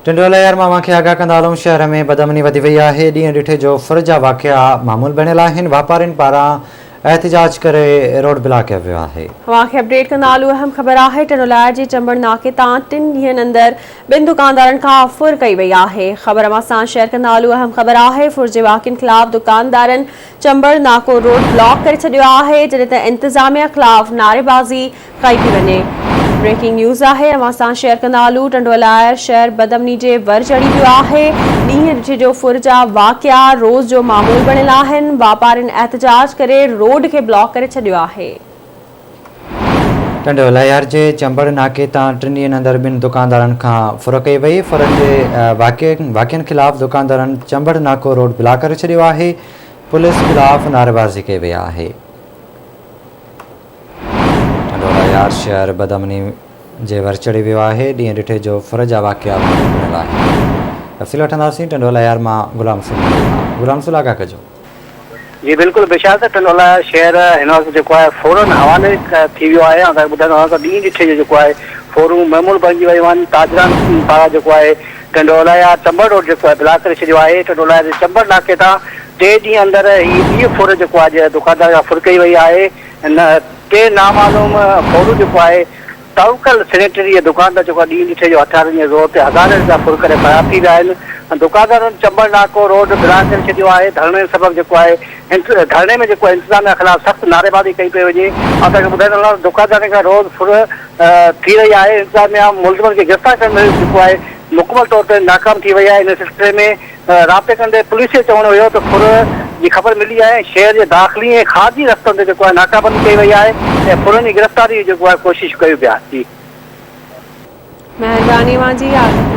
ٽنڊوالهيار مان اوهان کي آگاهه ڪندا هلون شهر ۾ بدامني وڌي وئي آهي، ڏينهن ڏٺي جو ڦر جا واقعا معمول بڻيل آهن، واپارين پاران احتجاج ڪري روڊ بلاڪ ڪيو ويو آهي. اوهان کي اپڊيٽ ڪندا هلون اهم خبر آهي ٽنڊوالهيار جي چمبڙ ناڪي تان ٽن ڏينهن اندر ٻن دڪاندارن کان ڦر ڪئي وئي آهي خبر اوهان سان شيئر ڪندا هلون اهم خبر آهي ڦر جي واقعن خلاف دڪاندارن چمبڙ ناڪو روڊ بلاڪ ڪري ڇڏيو آهي جڏهن ته انتظاميا خلاف نعريبازي ڪئي پئي وڃي. بريڪنگ نيوز آهي اوهان سان شيئر ڪندا هلون ٽنڊو الائر شهر بدامني جي ور چڙهي ويو آهي ڏينهن ڏٺي جو ڦر جا واقعا روز جو معمول بڻيل آهن واپارين احتجاج ڪري روڊ کي بلاڪ ڪري ڇڏيو آهي. ٽنڊو الهيار جي چمبڙ ناڪي تان ٽن ڏينهن اندر ٻن دڪاندارن کان ڦر ڪئي وئي ڦرن جي واقعن خلاف دڪاندارن چمبڙ ناڪو روڊ بلاڪ ڪري ڇڏيو آهي پوليس خلاف نعريبازي ڪئي وئي آهي. ٽنڊولا يار شهر بدامني جي ور چڙهي ويو آهي، ڏينهن ڏٺي جو ڦر جا واقعا معمول بڻيل آهن. تفصيل وٺنداسين ٽنڊولا يار مان غلام رسول ملڪ کان. غلام رسول آگاهه ڪجو. جي بلڪل بشار ته ٽنڊولا يار شهر هن وقت جيڪو آهي ڦورن حوالي ٿي ويو آهي ۽ توهان کي ٻڌائيندو هلان ته ڏينهن ڏٺي جو جيڪو آهي ڦورون معمول بڻجي ويون آهن تاجران پاران جيڪو آهي ٽنڊولا يار چمبڙ روڊ جيڪو آهي بلاڪ ڪري ڇڏيو آهي ٽنڊولا يار جي چمبڙ ناڪي تان ٽي ڏينهن اندر هي ٻي ڦر جيڪو آهي دڪاندار کان ڦر ڪئي وئي آهي نه ٽي نامعلوم ڦورو جيڪو آهي توڪل سينيٽري جي دڪان تان جيڪو آهي ڏينهن ڏٺي جو هٿيارن جي زور تي هزارين رپيا ڦر ڪري فرار ٿي ويا آهن دڪاندارن چمبڙ ناڪو روڊ بلاڪ ڪري ڇڏيو آهي ڌرڻي سبب جيڪو آهي ڌرڻي ۾ جيڪو آهي انتظاميا خلاف سخت نعريبازي ڪئي پئي وڃي ۽ توهان کي ٻڌائيندو هلان ته دڪاندارن کان روز ڦر ٿي رهي آهي انتظاميا ملزمن کي گرفتار ڪرڻ ۾ جيڪو آهي مڪمل طور تي ناڪام ٿي وئي آهي ان سلسلي ۾ رابطي ڪندي پوليس جو چوڻ هيو ته ڦر جي خبر ملي آهي ۽ شهر جي داخلي ۽ خارجي رستن تي جيڪو آهي ناڪابندي ڪئي وئي آهي ۽ ڦرن جي گرفتاري جي جيڪو آهي ڪوشش ڪيون پيا. جي. مهرباني اوهان جي آگاهي.